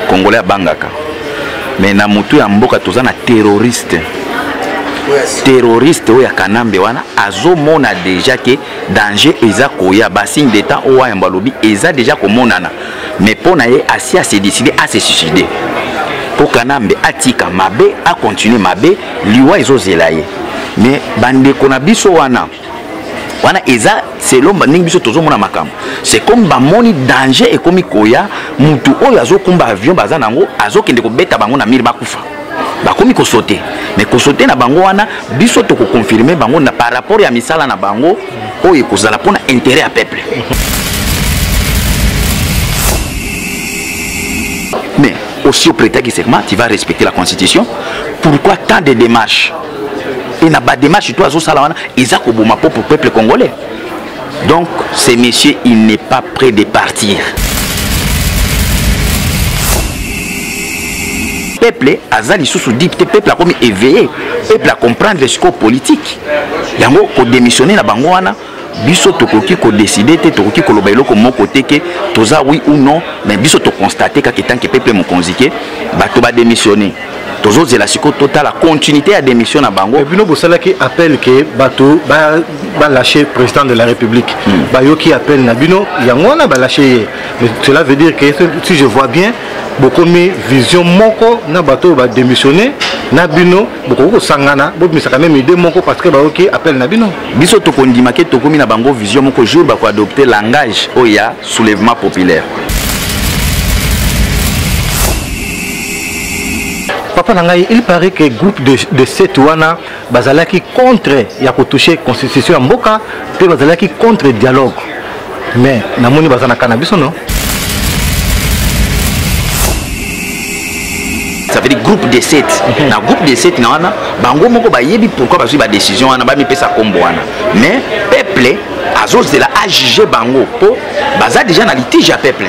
Congolais abangaka, mais na motu ya mboka toza na terroriste, terroriste oyo ya Kanambe wana azomona déjà ke danger eza koya, basigne de temps oyo wayambo alobi eza déjà komonana, mais mpo na ye asi ase décide ase suicide mpo Kanambe atika mabe, acontinue mabe, liwa ezozela ye. Mais bandeko na biso wana wana eza selon ndenge biso tozomona makambo, c'est comme bamoni danger ekomi koya, mutu oyo azokumba avion baza nango azokende kobeta bango na mire, bakufa, bakomi kosote. Mais kosote na bango wana, biso tokoconfirme bango na par rapport ya misala na bango oyo ekozala mpona intérêt ya peuple. Mais aussi oprêtaki serment, tu vas respecter la constitution. Pourquoi tant de démarches? Et na badémarche to azosala wana eza koboma po pour peuple congolais. Donc ce monsieur, il n'est pas prêt de partir. Peuple aza lisusu dip te, peuple akomi éveillé, peuple acomprendre sikoyo politique yango. Kodémissionne na bango wana, biso tokoki kodécider te, tokoki koloba eloko moko te ke toza oui ou non, mais biso toconstate kaka etanke peuple mokonzi ke bato badémissionne. Tozozela sikoyo totala continuité ya démission na bango. Bino bosalaki appel ke bato balâche président de la République. Bayoki appel na bino, yango wana balâche ye. Mais cela veut dire que, si je vois bien, bokomi vision moko na bato oyo badémissionne na bino, bokoki kosangana, bobimisaka même idée moko parce que bayoki appel na bino. Biso tokondima ke tokomi na bango vision moko jour bakoadopte langage oyo ya soulèvement populaire. Papa na ngai, il paraît que groupe de sept wana bazalaki contre ya kotouche constitution ya mboka mpe bazalaki contre dialogue, mais namoni baza na ka na biso, non? Ça veut dire groupe de 7. Na groupe de 7 na wana, bango moko bayebi pourquoi bazwi badécision wana, bamipesa nkombo wana, mais peuple azozela ajuge bango mpo baza déjà na litige ya peuple.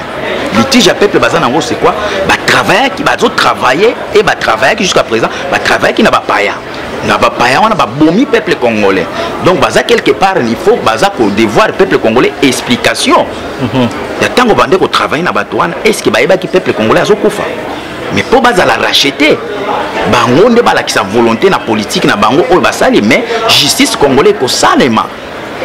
Litige ya peuple baza nango, c'est quoi? Batravaillaki, bazotravaille et batravaillaki jusqu'à présent, batravaillaki na bapaya, na bapaya wana babomi peuple congolais. Donc baza quelque part, il faut baza kodevoir peuple congolais explication ya ntango bande kotravaille na bato wana. Est ce que bayebaki peuple congolais azokufa? Mais mpo bazala racheté, bango nde balakisa volonté na politique na bango oyo basali. Mais justice congolais ekosalema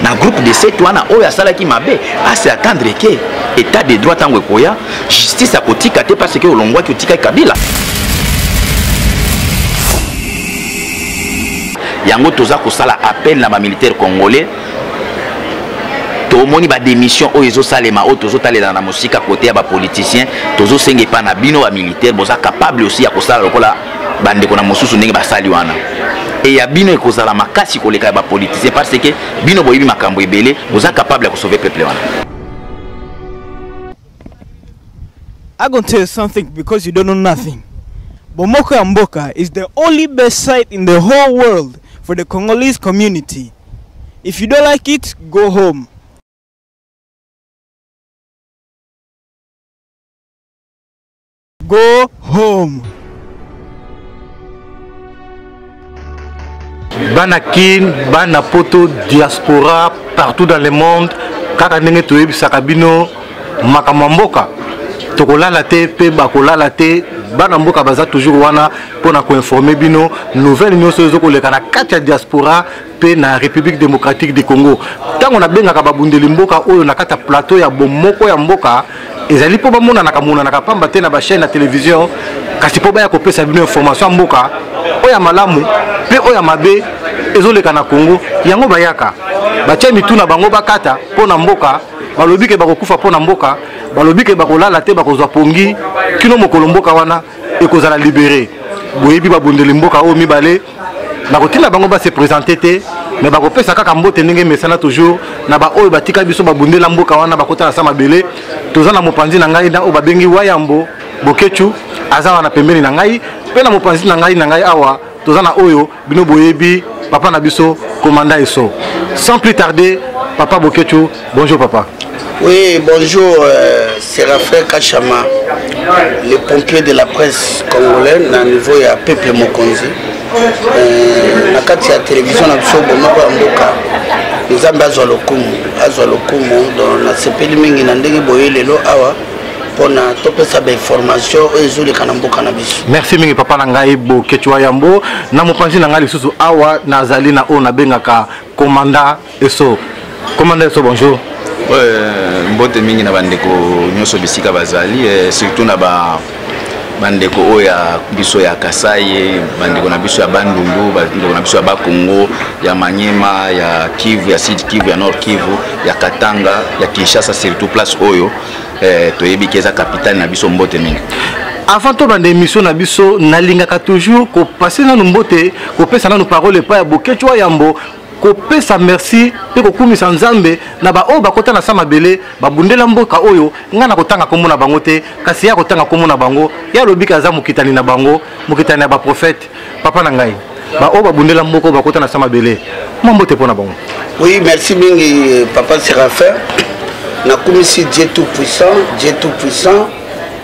na groupe de sept wana oyo asalaki mabe, ase attendre ke état de droit ntango ekoya, justice akotika te parce que olongwaki, otikaki Kabila. Yango toza kosala appel na bamilitaire congolais. Tomoni badémission oyo ezosalema, oyo tozotalela na mosika kote ya bapoliticien. Tozosenga epai na bino bamilitaire, boza capable aussi ya kosala lokola bandeko na mosusu ndenge basali wana. E ya bino ekozala makasi koleka ya bapoliticien parce que bino boyebi makambo ebele, boza capable ya kosauve peuple wana. I gonna tell you something because you don't know nothing. Bomoko ya Mboka is the only best site in the whole world for the Congolese community. If you don't like it, go home. Go home. Bana Kin, bana Poto, diaspora partout dans le monde, kaka ndenge toyebisaka bino makambo ya mboka, tokolala te mpe bakolala te. Bana mboka baza toujours wana mpona koinforme bino nouvelle nyonso ezokoleka na kati ya diaspora mpe na République démocratique du Congo. Ntango nabengaka babundeli mboka oyo na kati ya plateau ya Bomoko ya Mboka, ezali mpo bamonanaka monanaka pamba te na bachaîne ya télévision, kasi mpo baya kopesa bino information ya mboka, oyo ya malamu mpe oyo ya mabe ezoleka na Congo. Yango bayaka, batia mitu na bango, bakata mpo na mboka. Balobi ke bakokufa mpo na mboka, balobi ke bakolala te, bakozwa pongi kino mokolo mboka wana ekozala libéré. Boyebi babundeli mboka oyo mibale, nakotinda bango base présente te, mais bakopesa kaka mbote ndenge mesana toujours na baoyo batika biso, babundela mboka wana, bakota na sa mabele. Toza na mopanzi na ngai na oyo babengi Wayambo Bokechu, aza wana pembeni na ngai, mpe na mopanzi na ngai awa toza na oyo bino boyebi, papa na biso commandant Eso. Sans plus tarder, papa Bokechu, bonjour papa. Oui, bonjour, Séraphin Kachama, le pompier de la presse congolaise na niveau ya peuple mokonzi. Na kati ya télévision na biso Bomoko ya Mboka, Nzambe azwa lokumu, azwa lokumu. Donc nasepeli mingi na ndenge boye lelo awa. mpona topesa bainformation oyo ezoleka na mboka na biso. Merci mingi papa na ngai Boketshu wa Yambo. Na mopanzi na ngai lisusu awa nazali na oyo nabengaka commandant Eso. Commandant Eso, bonjour. Ouais, mbote mingi na bandeko nyonso bisika bazali, surtout na ba bandeko oyo ya biso ya Kasai, bandeko na biso ya Bandundu, bandeko na biso ya Bakongo, ya Manyema, ya Kivu, ya Sud Kivu, ya Nord Kivu, ya Katanga, ya Kinshasa, surtout place oyo toyebi ke eza capitale na biso. Mbote mingi. Avant tobanda émission na biso, nalingaka toujours kopase nanu mbote, kopesa nanu parole epai ya Boketshu wa Yambo, kopesa merci mpe kokumisa Nzambe na baoyo bakota na sa mabele, babundela mboka oyo. Ngai na kotanga kombo na bango te, kasi ya kotanga kombo na bango, ye alobiki aza mokitani na bango, mokitani ya baprofete. Papa na ngai, baoyo babundela mboka oyo bakota na sa mabele, mwa mbote mpo na bango. Oui, merci mingi papa Séraphin. Nakumisi Dieu tout puissant, Dieu tout puissant,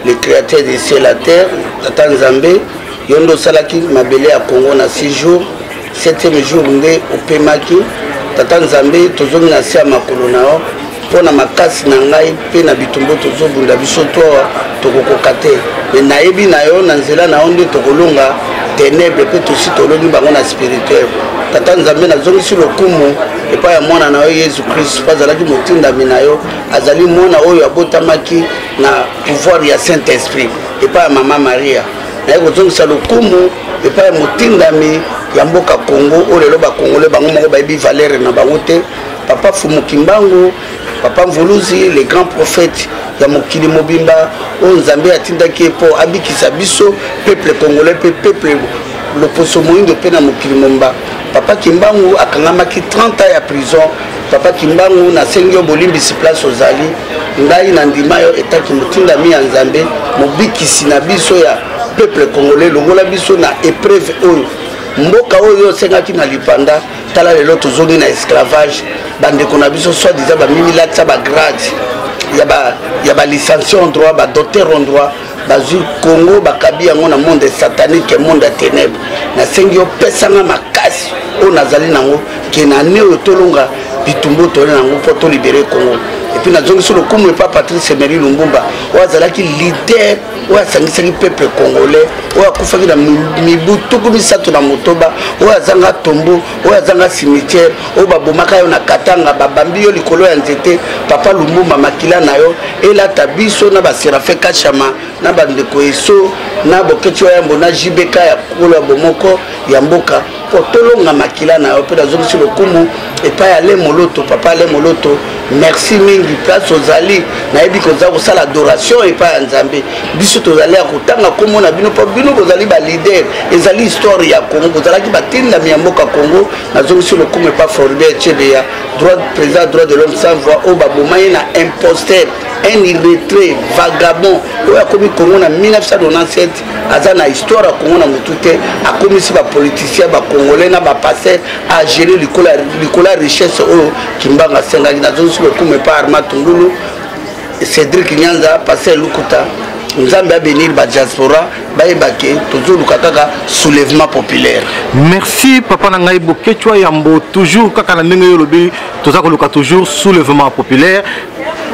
le créateur du ciel et la terre. Tata Nzambe, yo nde osalaki mabele ya Congo na 6 jours, 7e jour nde opemaki. Tata Nzambe, tozongi na se ya makolo na yo mpo na makasi na ngai mpe na bitumbu tozobunda biso to awa tokokoka te, me nayebi na yo, na nzela na yo nde tokolonga ténèbre mpe tosi tolongi bango na spirituel. Tata Nzambe, nazongisi lokumu epai ya mwana na yo Yesu Kristu, mpo azalaki motindami na yo, azali mwana oyo abotamaki na pouvoir ya Saint Esprit epai ya mama Maria. Naye kozongisa lokumu epai ya motindami ya mboka Congo oyo lelo bakongole bango moko bayebi valeur na bango te, papa Fumu Kimbangu, papa Mvuluzi, le grand prophète ya mokili mobimba, oyo Nzambe atindaki ye mpo abikisa biso peuple congolais mpe peuple loposo moyindo mpe na mokili mobimba. Papa Kimbangu akangamaki 30 ans ya prison. Papa Kimbangu, nasengi yo bolimbisi place ozali. Ngai na ndima yo etaki motindami ya Nzambe, mobikisi na biso ya peuple congolais. Longola biso na épreuve oyo. Mboka oyo osengaki na lipanda, tala lelo tozongi na esclavage. Bandeko na biso soit disant bamimilatisa bagrade ya balicencie en droit, badocteur en droit, bazwi Congo, bakabi yango na monde satanique, monde ya ténèbre. Nasengi yo, pesanga makasi oyo nazali nango ke na ne oyo tolonga bitumbu oyo toli nango mpo tolibere Congo. Et puis nazongisi lokumu epa Patrice Emery Lumbumba, oyo azalaki leader oyo asangisaki peuple congolais, oyo akufaki na mibu 36, oyo azanga tombo, oyo azanga cimetière, oyo babomaka yo na Katanga, babambi yo likolo ya nzete. Papa Lumbumba, makila na yo elata biso na baserafe Kashama, na bandeko Eso, na Boketshu wa Yambo, na JBK ya kolo ya bomoko ya mboka, mpo tolonga. Makila na yo mpe nazongisi lokumu epai ya Le Moloto. Papa Le Moloto, merci mingi place ozali. Nayebi koza kosala adoration epai ya Nzambe. Biso tozali ya kotanga nkombo na bino mpo bino bozali baleader, ezali histoire ya Congo, bozalaki batindami ya mboka Congo. Nazongisi lokumu epa Floribert Chebeya, droit président droit de l'homme sans voix, oyo baboma ye na imposteur, un illettré vagabond oyo akomi Congo na 1997, aza na histoire ya Congo na motu te. Akomisi bapoliticien bacongolais na bapaster agere likolo ya richesse oyo Kimbangu asengaki. Nazongisi lokumu epa Arma Tungulu, Cédric Nyanza, paster Lukuta. Nzambe abénir badiaspora, bayeba ke tozoluka kaka soulèvement populaire. Merci papa na ngai Boketshu wa Yambo. Toujours kaka na ndenge oyo olobi, toza koluka toujours soulèvement populaire.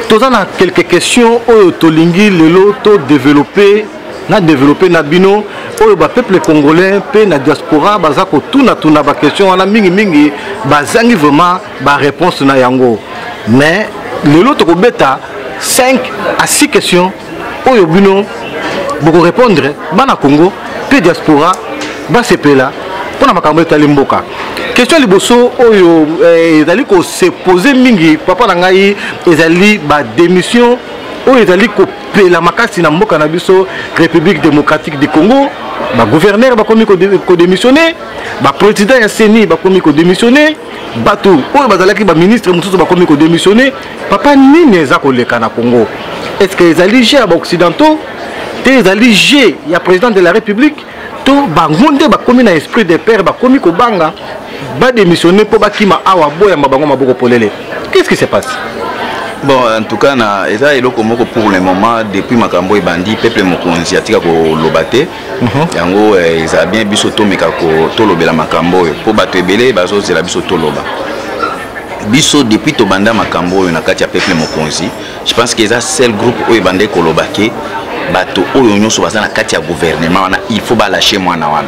Toza na quelques questions oyo tolingi lelo todéveloppe na développe na bino, oyo bapeuple congolais mpe na diaspora baza kotunatuna baquestion wana mingimingi, bazangi vraiment baréponse na yango. Mais lelo tokobeta 5 à 6 questions oyo bino bokorépondre, bana Congo mpe diaspora basepela mpona makambo etali mboka. Question ya liboso oyo ezali kose pose mingi, papa na ngai, ezali badémission oyo ezali kopela makasi na mboka na biso République démocratique du Congo. Bagouverneur bakomi kodémissionne, baprésident ya CENI bakomi kodémissionne, bato oyo bazalaki baministre mosusu bakomi kodémissionne. Papa, nini eza koleka na Congo? Est ce que ezali jeu ya baoccidentaux te, ezali jeu ya président de la République, to bango nde bakomi na esprit de peur, bakomi kobanga badémissionne mpo bakima awa, boyamba bango maboko polele? Qu'est-ce qui se passe? Bon, en tout cas na eza eloko moko pour le moment, depuis makambo ebandi, peuple mokonzi atika koloba te. Yango ezala bien biso tomeka tolobela makambo oyo mpo bato ebele bazozela biso toloba. Biso depuis tobanda makambo oyo na kati ya peuple mokonzi, je pense que eza seul groupe oyo ebandaki koloba ke bato oyo nyonso baza na kati ya gouvernement wana, il faut balâche mwana wana.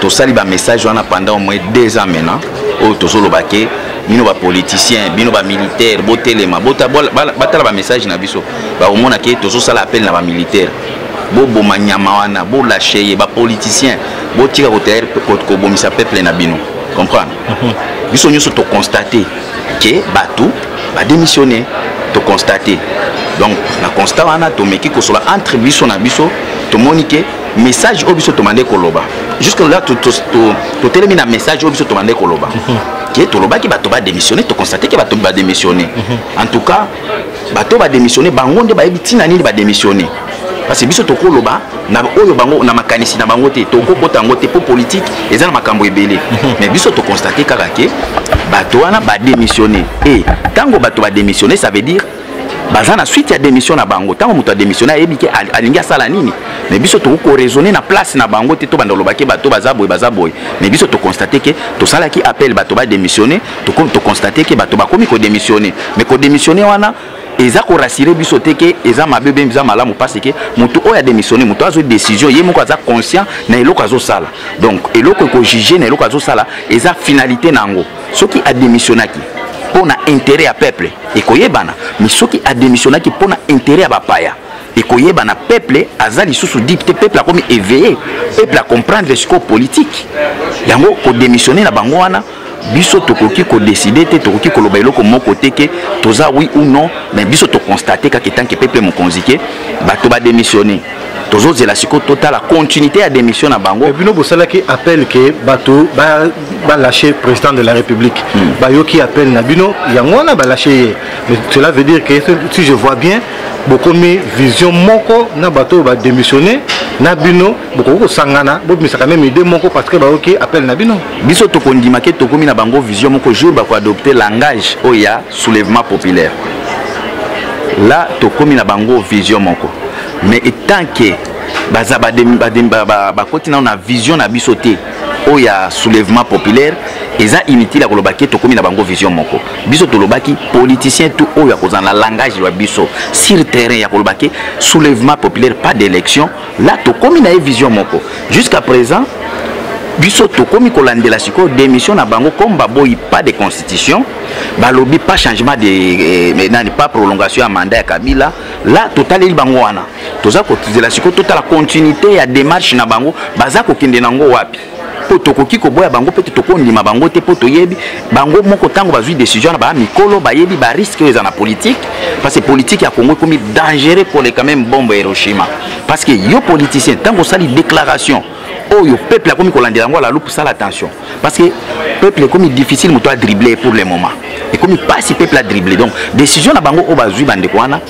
Tosali bamessage wana pendant au moins 2 ans maintenant, oyo tozoloba ke bino bapoliticien, bino bamilitaire, botelema, batala bamessage na biso, bakomona ke tozosala appel na bamilitaire: boboma nyama wana, bolâche ye. Bapoliticien, botika kobomisa peuple na bino. Comprendre? Biso nyonso toconstate ke bato badémissionne. Toconstate donc, na constat wana, tomeki kosola entre biso na biso, tomoni ke message oyo biso tomande koloba jusque là, totelemi na message oyo biso tomande koloba ke tolobaki bato badémissionne. Toconstate ke bato badémissionne. En tout cas, bato badémissionne, bango nde bayebi ntina nini badémissionne, parce que biso tokoloba na oyo bango na makanisi na bango te, tokokota yango te, mpo politique eza na makambo ebele. Mais biso toconstate kaka ke bato wana badémissionne. E ntango bato badémissionne, ça veut dire baza na suite ya démission na bango. Ntango moto adémissionne, ayebi ke alingi asala nini. Mais biso tokoki koraisonne na place na bango te, tobanda kolobaki bato baza boye, baza boye. Mais biso toconstate ke tosalaki appel bato badémissionne, toconstate ke bato bakomi kodémissionne. Mais kodémissionne wana eza korassurer biso te ke eza mabe be eza malamu, parce ke moto oyo adémissionne, moto azwi décision, ye moko aza conscient na eloko azosala. Donc eloko ekojuge na eloko azosala eza finalité na yango. Soki adémissionnaki mpo na intérêt ya peuple, ekoyebana. Mais soki adémissionnaki mpo na intérêt ya bapaya, ekoyebana. Peuple aza lisusu dupe te, peuple akomi éveillé, peuple acomprendre sikoyo politique yango. Kodémissionne na bango wana, biso tokoki kodécider te, tokoki koloba eloko moko te ke toza oui ou non. Mais biso toconstate kaka en tant que peuple mokonzi ke bato badémissionne. Tozozela sikoyo totala continuité ya démission na bango. Bino bosalaki appel ke bato balâche président de la République. Bayoki appel na bino, yango wana balâche ye. Mais cela veut dire que, si je vois bien, bokomi vision moko na bato oyo badémissionne na bino, bokoki kosangana, bobimisaka même idée moko, parce que bayoki appel na bino. Biso tokondima ke tokomi na bango vision moko jour bakoadopte langage oyo ya soulèvement populaire. Là tokomi na bango vision moko. Mais étant que baza bakoti nano na vision na biso te oyo ya soulèvement populaire, eza inutile ya koloba ke tokomi na bango vision moko. Biso tolobaki politicien tout oyo akozala na langage ya biso sur terrain ya koloba ke soulèvement populaire, pas d'élection, là tokomi na ye vision moko. Jusqu'à présent, biso tokomi kolandela sikoyo démission na bango. Comme baboyi pas de constitution, balobi pas changement de nani, pas prolongation ya mandat ya Kabila, là totaleli bango wana. Toza kozela sikoyo totala continuité ya démarche na bango, baza kokende nango wapi, mpo tokoki koboya bango mpe te, tokondima bango te, mpo toyebi bango moko ntango bazwi décision na baa mikolo, bayebi barisque oyo eza na politique, parce que politique ya Congo ekomi dangereux koleka même bombe ya Hiroshima. Parce que yo politicien, ntango osali déclaration oyo, peuple akomi kolandela yango à la loupe. Sala attention, parce que peuple ekomi difficile moto adrible. Pour le moment ekomi mpasi peuple adrible. Donc décision na bango oyo bazwi, bandeko wana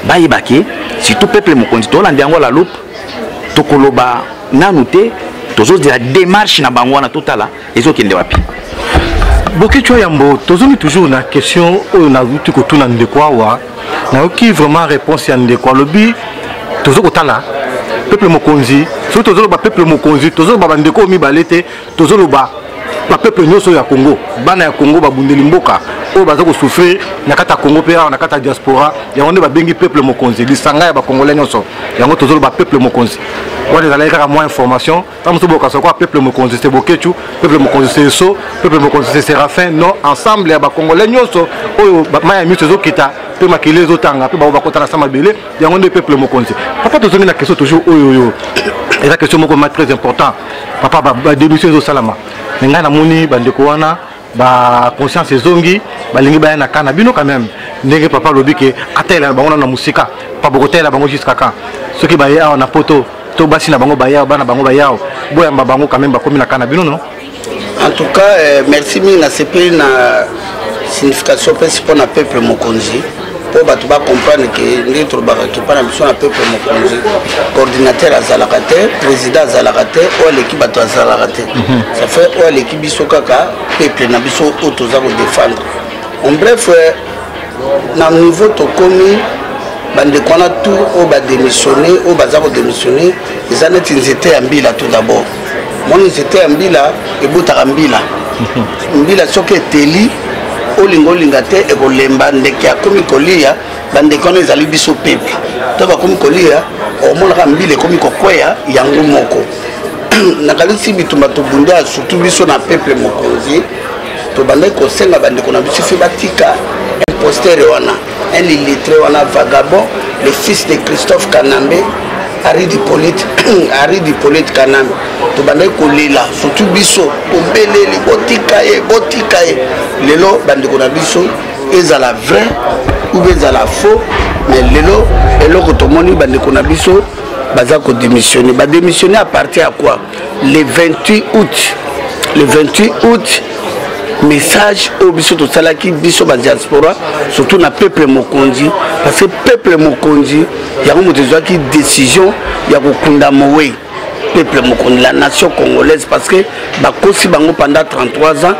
bayeba ke surtout peuple mokonzi tolanda yango à la loupe. Tokoloba nanu te, tozozela démarche na bango wana, totala ezokende wapi. Boketshu Yambo, tozongi toujours na question oyo nazuti kotuna ndeko awa. Nayoki vraiment réponse ya ndeko, alobi tozo kotala peuple mokonzi. Soki tozoloba peuple mokonzi, tozoloba bandeko oyo mibale te, tozoloba bapeuple nyonso ya Congo, bana ya Congo, babundeli mboka oyo baza kosouffrir na kati ya Congo mpe awa na kati ya diaspora. Yango nde babengi peuple mokonzi, lisanga ya bacongolais nyonso. Yango tozoloba peuple mokonzi wana. Ezalaki kaka mwa information. Ntango mosusu bokasa kwa peuple mokonzi c'est Boketshu, peuple mokonzi c'est eso, peuple mokonzi c'est Séraphin. Non, ensemble ya bacongolais nyonso oyo mai ya miso ezokita mpe makili ezotanga mpe bango bakota na sa mabele, yango nde peuple mokonzi. Papa, tozongi na question toujours oyo. Oyo eza question moko ma très important. Papa, badémission ezosalama, me ngai namoni bandeko wana baconscience ezongi, balingi baya na ka na bino quand même. Ndenge papa alobi ke atalela bango nano na mosika, pa bokotalela bango jusqu'à quand? Soki baye awa na Poto, to basi na bango baye awa, bana bango baye awa, boyamba bango quand même, bakomi na ka na bino, non? En tout cas, merci mingi. Nasepeli na signification mpesi mpo na peuple mokonzi, mpo bato bacomprendre ke ndenge tolobaka ke mpa na biso na peuple mokonzi, coordinateur azalaka te, président azalaka te, oyo aleki bato azalaka te. Ça fait oyo aleki biso kaka peuple na biso oyo toza kodéfendre. En bref, na niveau tokomi, bandeko wana tout oyo badémissionne, oyo baza kodémissionne, eza neti nzete ya mbila. Tout d'abord, moni nzete ya mbila ebotaka mbila. Mbila soki eteli, Olinga olinga te, ekolemba. Ndeke akomi kolia bandeke wana, ezali biso peuple to bakomi kolia, omonaka mbila ekomi kokweya yango moko. Nakanisi bitumba tobunda, surtout biso na peuple mokonzi, tobandaki kosenga bandeko na biso fe batika imposteur wana, un illettré wana, vagabond, le fils de Christophe Kanambe, Harry Hippolyte Kanambe. Tobandaki kolela, surtout biso tobeleli: botika ye, botika ye. Lelo bandeko na biso, ezala vrai ou bien ezala faux, mais lelo eloko tomoni, bandeko na biso baza kodémissionner. Badémissionner à partir ya quoi? Le 28 août, le 28 août, message oyo biso tosalaki, biso badiaspora, surtout na peuple mokonzi, parce que peuple mokonzi yango moto ezwaki décision ya kokunda mowei. Peuple mokonzi, la nation congolaise, parce que bakosi bango pendant 33 ans.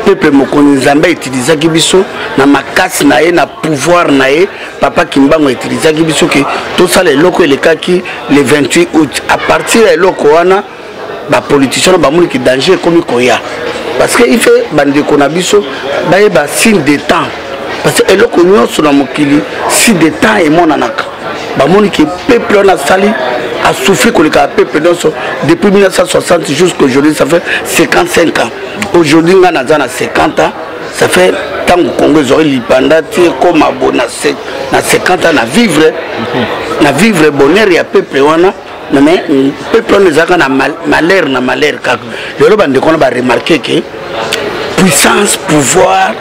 Peuple mokonzi, Nzambe autilisaki biso na makasi na ye, na pouvoir na ye. Papa Kimbango autilisaki biso ke tosala eloko elekaki le 28 août. À partir ya eloko wana, bapoliticien na bamoniki danger ekomi koya, parce que ife bandeko na biso bayeba signe de temps, parce que eloko nyonso na mokili, signe de temps emonanaka. Bamoni ke peuple wana asali, asouffri koleka ya peuple nyonso depuis 1960 jusqu'aujourd'hui. Ça fait 55 ans aujourd'hui. Ngai naza na 50 ans. Ça fait ntango Congo ezwaki lipanda ti ekóma bo na 50 ans na vivre bonheur ya peuple wana. Mais peuple wana ezalaka na malheur na malheur kaka. Lelo bandeko wana baremarquer ke puissance, pouvoir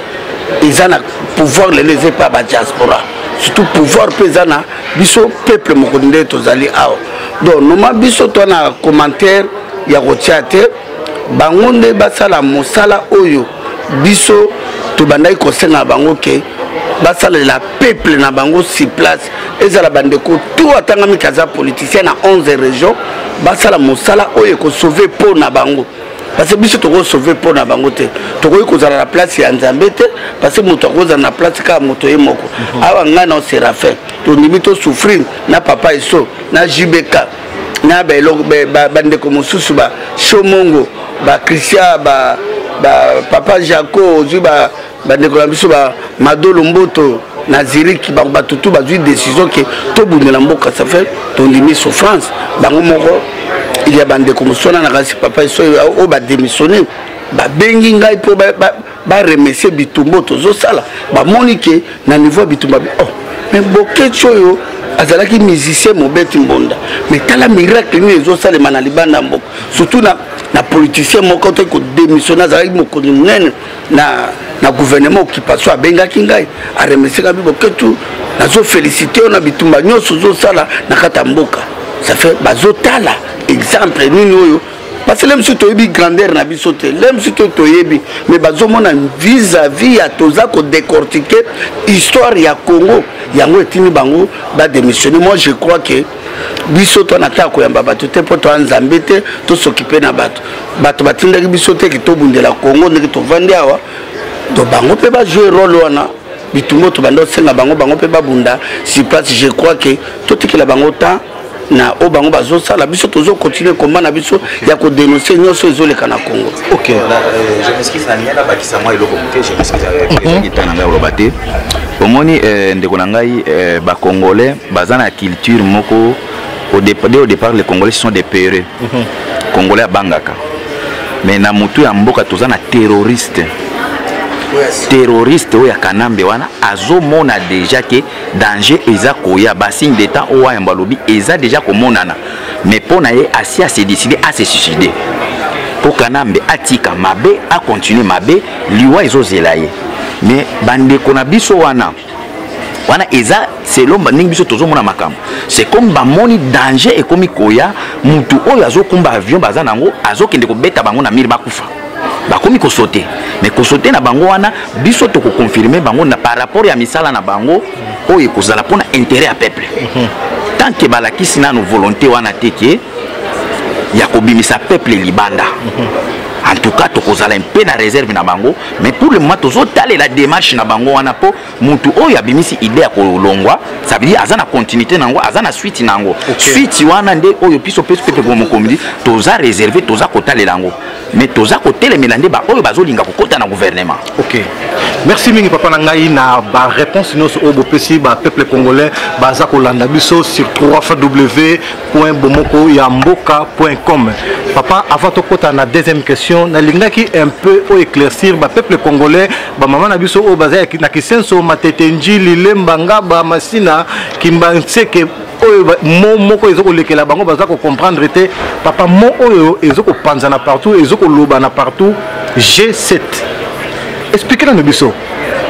eza na pouvoir lelo eza epa badiaspora, surtout pouvoir mpe eza na biso peuple moko nde tozali awa. Donc noma biso to na commentaire ya kotia te. Bango nde basala mosala oyo biso tobandaki kosenga bango ke basalela peuple na bango sur place. Ezala bandeko tout atangami aza politicien na 11 région, basala mosala oyo ekosauver mpo na bango, parce que biso tokosauver mpo na bango te. Tokoki kozala na place ya Nzambe te, parce que moto akozala na place kaka moto ye moko. Awa ngai na Séraphin tondimi tosouffrir na papa Eso na JBK na bandeko mosusu, bashomongo, bachristian, papa Jaco, ozwi bandeko na biso bamadolo mboto na Zurich, bato tu bazwi décision ke tobundela mboka. Ça fait tondimi souffrance bango moko. Il y a bandeko mosusu wana na kasi papa Eso oyo badémissionner, babengi ngai mpo baremercier bitumba tozosala. Bamoni ke na niveau ya bitumba, oh, mais Bokeci oyo azalaki musicien mobeti mbonda, mais tala miracle nini ezosalema na libanda ya mboka, surtout na politicien moko te kodémissionner, azalaki mokonzi monene na gouvernement occupation. Abengaki ngai, aremercier ngai: Boketu, nazoféliciter yo na bitumba nyonso ozosala na kati ya mboka. Ça fait bazotala exemple nini oyo, parce que le mosusu toyebi grandeur na biso te, le mosusu to toyebi, mais bazomona vis-à-vis ya toza kodécortiquer histoire ya Congo, yango etindi bango badémissionner. Moi, je crois que biso to na ta koyamba bato te, mpo toya Nzambe te tos'occuper na bato. Bato batindaki biso te ke tobundela Congo ndenge tovandi awa. To bango mpe bajouer rôle wana, bitumba tobanda osenga bango, bango mpe babunda sur place. Je crois que totikela bango temps na oyo bango bazosala. Biso tozocontinuer komba na biso ya kodénoncer nyonso ezoleka na Congo. Ok, je m'excuse, nalingi nabakisa mwa eloko moke. Je m'excuse, ezaki ntango na ngai koloba te. Omoni, ndeko na ngai, bacongolais baza na culture moko. Dès au départ, les Congolais sont des peureux. Congolais abangaka, mais na motu ya mboka toza na terroriste, terroriste oyo ya Kanambe wana. Azomona déjà ke danger eza koya, basigne de temps oyo ayambo alobi eza déjà komonana, mais mpo na ye asi ase décider ase suicider, mpo Kanambe atika mabe, acontinuer mabe, liwa ezozela ye. Mais bandeko na biso wana wana eza selon ndenge biso tozomona makambo. C'est comme bamoni danger ekomi koya, mutu oyo azokumba avion baza nango azokende kobeta bango na mire, bakufa, bakomi kosauter. Mais kosauter na bango wana, biso tokoconfirmer bango na par rapport ya misala na bango oyo ekozala mpona intérêt ya peuple. Tant ke balakisi nano volonté wana te ke ya kobimisa peuple libanda. En tout cas, tokozala mpe na réserve na bango, mais pour le moment tozotalela démarche na bango wana, mpo mutu oyo abimisi idée ya kolongwa, ça veut dire aza na continuité na yango, aza na suite na yango. Suite wana nde oyo biso mpe peuple mokonzi toza réservé, toza kotalela yango, mais toza kotelemela nde baoyo bazolinga kokota na gouvernement. Ok, merci mingi, papa na ngai, na baréponse nyonso oyo bopesi bapeuple congolais baza kolanda biso sur 3 w bomoko ya mboka com. Papa, avant tokota na deuxième question, nalingaki un peu oyo éclaircir bapeuple congolais, bamama na biso oyo baza na Kisenso, Matete, Njili, Lemba, Ngaba, Masina, Kimbanseke, oyo mo moko ezokolekela bango, baza kocomprendre te. Papa, mo oyo ezokopanzana partout, ezokolobana partout, G7, expliquez nano biso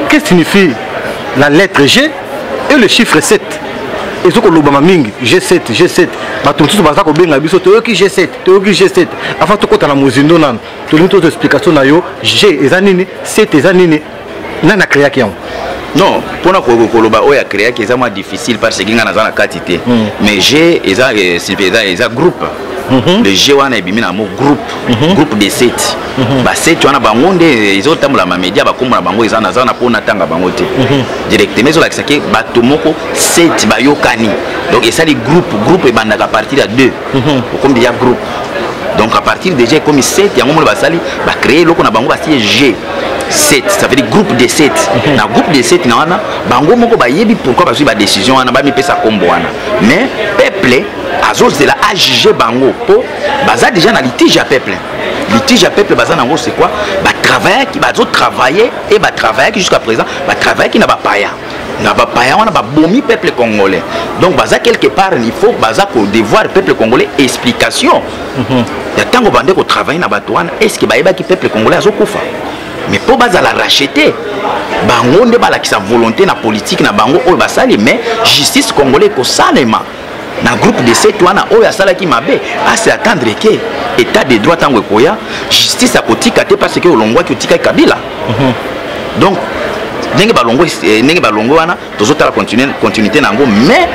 qu'est-ce que signifie la lettre G et le chiffre 7 ezokolobama mingi. G7, G7, bato mosusu baza kobenga biso, toyoki G7, toyoki G7. Avant tokɔta na mozindo nano, tolingi tozo explication na yo. G eza nini? 7 eza nini? Nani acréaki yango? Non, mpona koloba oyo acréaki eza mwa difficile, parce que nga naza na kati te. Mais G eza eza groupe. Le G wana ebimi na mo groupe, groupe de 7. Ba 7 wana, bango nde ezotambola mamédia, bakombo na bango eza, naza na mpo natanga bango te directement. Ezolakisa ke bato moko 7 bayokani, donc esali groupe. Groupe ebandaka à partir ya 2, okomi déjà groupe. Donc à partir déjà ekomi 7, yango mona basali, bacréer eloko na bango, batie G 7, ça veut dire groupe de 7. Na groupe de 7 na wana, bango moko bayebi pourquoi bazwi badécision wana, bamipesa kombo wana, mais peuple azozela ajuge bango, mpo baza déjà na litige ya peuple. Litige ya peuple baza nango, c'est quoi? Batravaillaki, bazotravaille et batravaillaki jusqu'à présent, batravaillaki na bapaya. Na bapaya wana babomi peuple congolais. Donc baza quelque part, il faut baza kodevoir peuple congolais explication ya ntango bande kotravaille na bato wana. Est ce que bayebaki peuple congolais azokufa? Mais mpo bazala racheté, bango nde balakisa volonté na politique na bango oyo basali. Mais justice congolais ekosalema na groupe de 7 wana. Oyo asalaki mabe ase attendre ke état de droit ntango ekoya, justice akotika te, parce que olongwaki, otikaki Kabila. Donc ndenge balongo, ndenge balongo wana, tozotala continuité na yango, mais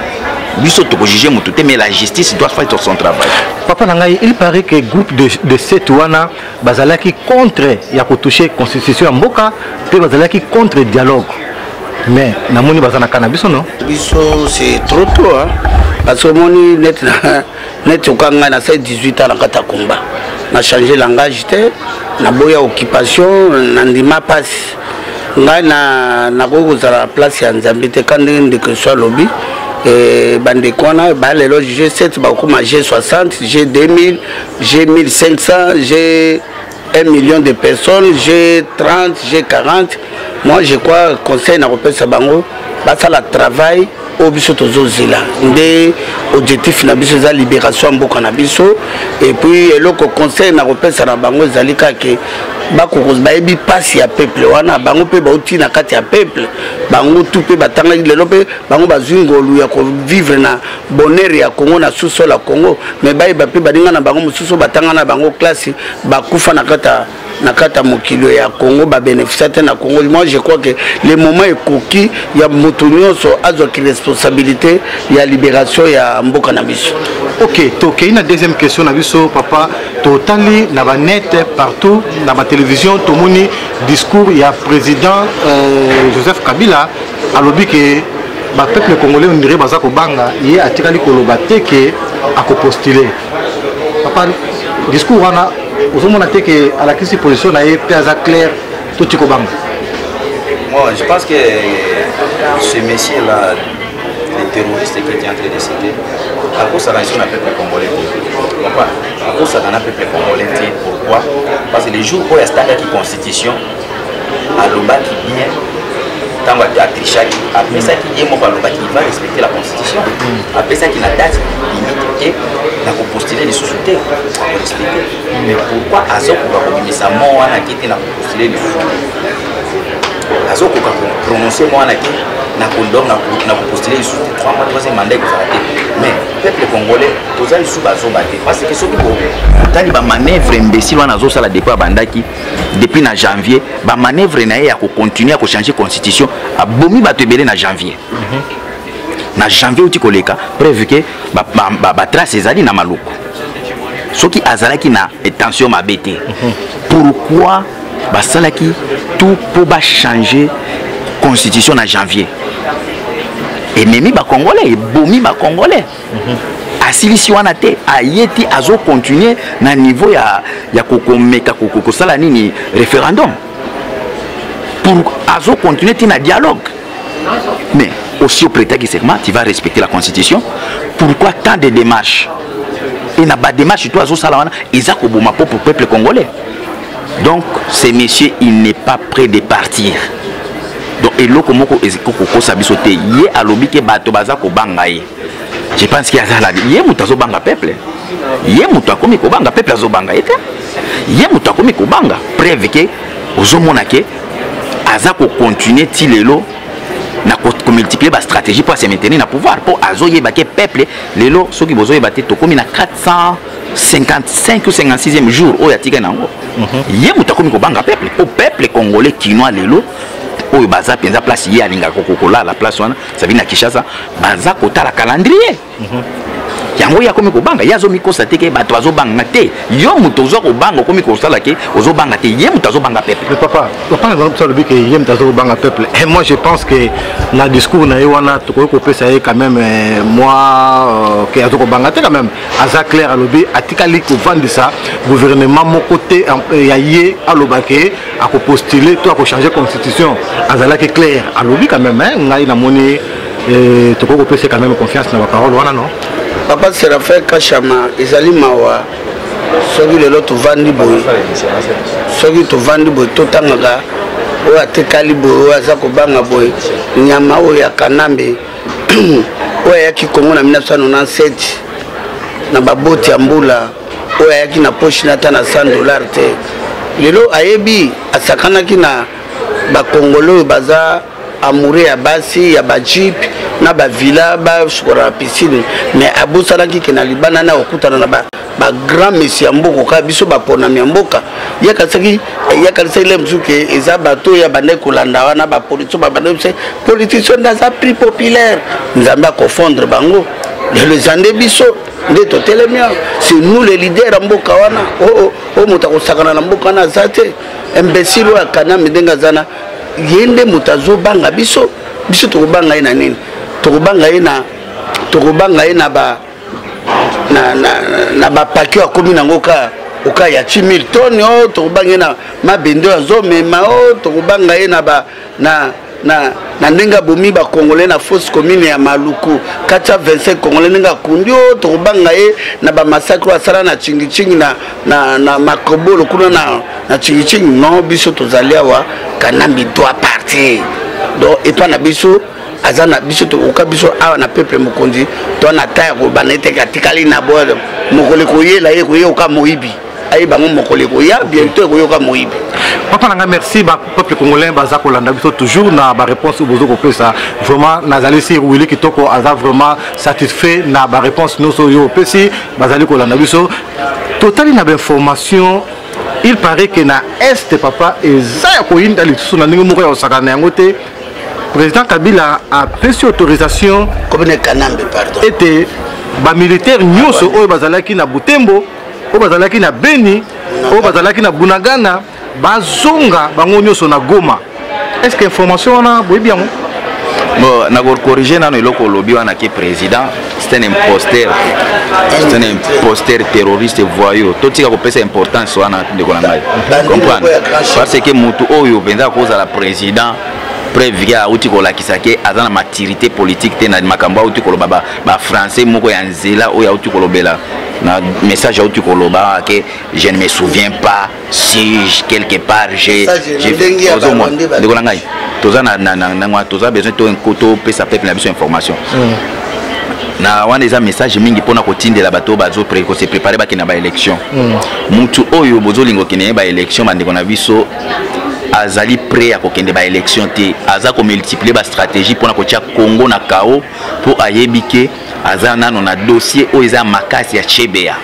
biso tokojuge motu te, mais la justice doit faire son travail. Papa na ngai, il paraît que groupe de 7 wana bazalaki contre ya kotouche constitution ya mboka, mpe bazalaki contre dialogue, mais namoni baza na ka na biso, non? Biso, c'est trop tôt, hein? Parce que omoni neti neti oka ngai nasali 18 ans na kati ya combat, na change langage te, naboya occupation, nandima mpasi. Ngai nakoki kozala place ya Nzambe te. Ka ndenge ndeko so alobi, bandeko wana balelo G7 bakokoma G60, G2000, G1500, G 1 million de personnes, G30, G40. Moi, je crois, conseil nakopesa bango, basala travail oyo biso tozozela. Nde objectif na biso eza libération ya mboka na biso. Et puis eloko conseil nakopesa na bango ezali kaka bakoko bayebi mpasi ya peuple wana. Bango mpe bauti na kati ya peuple, bango tu mpe batangaki. Lelo mpe bango bazwi ngolu ya kovivre na bonheur ya Congo, na sous-sol ya Congo, mais bayeba mpe baninga na bango mosusu batanga na bango classe bakufa na kati ya mokili ya Congo, babénéficia te na Congo. Moi, je crois que le moment ekoki ya moto nyonso azwaki responsabilité ya libération ya mboka na biso. Ok, tokei na deuxième question na biso. Papa, totali na banet partout, na batélévision, tomoni discours ya président Joseph Kabila. Alobi ke bapeuple congolais ondire baza kobanga ye, atikali koloba te ke akopostule. Papa, discours wana ozomona te ke alakisi position na ye mpe aza clair to ti kobanga? Moi, je pense que ce monsieur-là, le terroriste qui était en train de citer, akosaka biso na peuple congolais te. Papa, akosaka na peuple congolais te. Pourquoi? Parce que le jour oyo astataki constitution, alobaki bien. Ntango atrichaki, apesaki ye moko, alobaki il va respecter la constitution. Apesaki na date limite te, na kopostule lisusu te, akorespecte. Mais pourquoi azokoka kobimisa mo wana ke te na kopostule lisusu te? Azokoka koprononce mo wana ke donc na kopostule lisusu te, 3 mois, troisième mandat ekozala te. Mais peuple congolais toza lisusu bazoba te, parce que soki otali bamanœuvre imbécile wana azosala depuis abandaki, depuis na janvier, bamanœuvre na ye ya kocontinue ya kochange constitution, abomi bato ebele na janvier. Na janvier outi koleka, preuve ke batrace ezali na Maluku. Soki azalaki na intention mabe te, pourquoi basalaki tout mpo bachanger constitution na janvier? Ememi bacongolais, ebomi bacongolais. Asilisi wana te, aye ti azocontinue na niveau ya komeka kosala nini, référendum, pour azocontinue ti na dialogue. Mais aussi oprêtaki serment, tu vas respecter la constitution. Pourquoi tant de démarches? Et na badémarche to azosala wana, eza koboma po pour peuple congolais. Donc ce monsieur, il n'est pas prêt de partir. Donc eloko moko ekokokosa biso te. Ye alobi ke bato baza kobanga ye. Je pense ke azala ye moto azobanga peuple. Ye moto akomi kobanga peuple, azobanga ye te, ye moto akomi kobanga. Preuve ke ozomona ke aza kocontinue ti lelo na komultiplie bastratégie mpo ase maintenir na pouvoir, mpo azoyeba ke peuple lelo, soki bozoyeba te, tokomi na 455 ou 56e jour oyo atikali na yango. Ye moto akomi kobanga peuple, mpo peuple congolais kinois lelo oyo baza mpenza place ye alingaka kolala, place wana savi na Kinshasa, baza kotala calendrier. Yango ye akomi kobanga. Ye azomikosa te ke bato bazobanga te. Yo moto ozwa kobanga, okomi kosala ke ozobanga te. Ye moto azobanga peuple. Mais papa, papa na biso alobi ke ye moto azobanga peuple, et moi je pense que na discours na ye wana, tokoki kopesa ye quand même moi ke azokobanga te. Quand même aza clair, alobi atikali kovandisa gouvernement moko te ya ye aloba ke akopostule to akochange constitution. Azalaki clair, alobi quand même, hein, ngai namoni tokoki kopesa quand même confiance na baparole wana, non? Papa Séraphin Kashama, ezali mawa soki lelo tovandi boye, soki tovandi boye, totangaka oyo atekali boye, oyo aza kobanga boye. Nyama oyo ya Kanambe oyo ayaki Kongo na 1997 na baboti ya mbula, oyo ayaki na poche na ata na 100 $ te, lelo ayebi asakanaki na bakongolo oyo baza amoureux ya basi ya bajeep na bavilla, basukola na piscine. Mais abosanaki ke na libanda na kokutana na bagrand messi ya mboka, kaka biso baponami ya mboka. Yakanisaki le mosusu ke eza bato oyo abandaki kolanda wana, bapoliticien, babandaki politicien nde aza plus populaire. Nzambe akofondre bango. Lelo eza nde biso nde totelemi awa, c'est nous les leaders ya mboka wana. Oyo moto akosakana na mboka wana aza te. Imbécile oyo akanami ndenge aza na ye nde moto azobanga biso. Biso tokobanga ye na nini? Tokobanga ye na, tokobanga ye na ba na bapaki oyo akomi nango ka oka ya 6000 tonnes oyo. Tokobanga ye na mabende oyo azomema oyo. Tokobanga ye na ba na na na ndenge abomi bacongolais na fosse commune ya Maluku, kati ya 25 congolais, ndenge akundi oyo. Tokobanga ye na bamassacre oyo asala na Chingicingi, na Makobolo kuna na Chingicingi. Non, biso tozali awa, Kanambe doit partir. Donc epa na biso aza na biso, tokoka biso awa na peuple mokonzi to na ta ya kobanda ete atikali na bo mokolo ekoyela ye, koyoka moyibi, ayeba yango, mokolo ekoya bientôt, ekoyoka moyibi. Papa na ngai, merci. Bapeuple congolais baza kolanda biso toujours na baréponse oyo bozo kopesa. Vraiment nazali sur Willi Kitoko aza vraiment satisfait na baréponse nyonso oyo opesi. Bazali kolanda biso. Totali na bainformation, il paraît que na Est, papa, eza ya koyinda lisusu na ndenge moko ya kosakana na yango te. Président Kabila apesi autorisation Komine Kanambe, pardon. ete bamilitaire nyonso oyo bazalaki na Butembo, oyo bazalaki na Beni, oyo bazalaki na Bunagana, bazonga bango nyonso na Goma. Est ce que information wana boyebi yango? Bon, nakocorrige nano eloko olobi wana ke président, c'est un imposteur, c'est un imposteur, terroriste, voyou. Totika kopesa importance wana, ndeko na ngai, comprendre, parce que motu oyo mpenza akozala président, preuve ke auti kolakisa ke aza na maturité politique te na makambo auti koloba, bafrançais moko ya nzela oyo auti kolobela na message auti koloba ke je ne me souviens pas si quelque part j'ai. Ndeko na ngai, toza na toza besoin topesa peuple na biso information na wana. Eza message mingi mpona kotindela bato oyo bazose préparer bakende na baélection. Mutu oyo bozolinga okende ye baélection, bandeko na biso, azali prêt ya kokende baélection te. Aza komultiplie bastratégie mpona kotia Congo na kao, mpo ayebi ke aza nano na dossier oyo eza makasi ya Chebeya.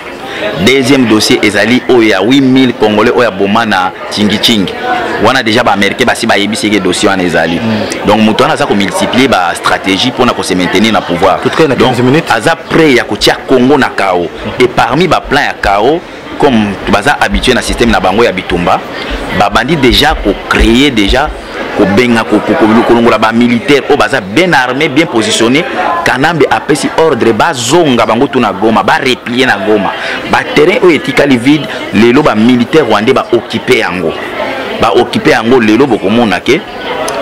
Deuxième dossier ezali oyo ya 8000 Congolais oyo aboma na Tingi-Tingi. Wana déjà ba Américains basi bayebisi ke dossier wana ezali. Donc moto wana aza ko multiplier ba stratégie mpona ko se maintenir na pouvoir. Tout cas, na 15 Donc minutes. aza prêt ya kotia Congo na chaos. Et parmi ba plan ya chaos, comme baza habitué na système na bango ya bitumba, babandi déjà ko créer déjà kobenga kolongola bamilitaire oyo baza bien armé, bien positionné. Kanambe apesi ordre bazonga bango tu na Goma, bareplier na Goma. Baterrain oyo etikali vide lelo, bamilitaire rwandais baoccuper yango, baoccuper yango. Lelo bokomona ke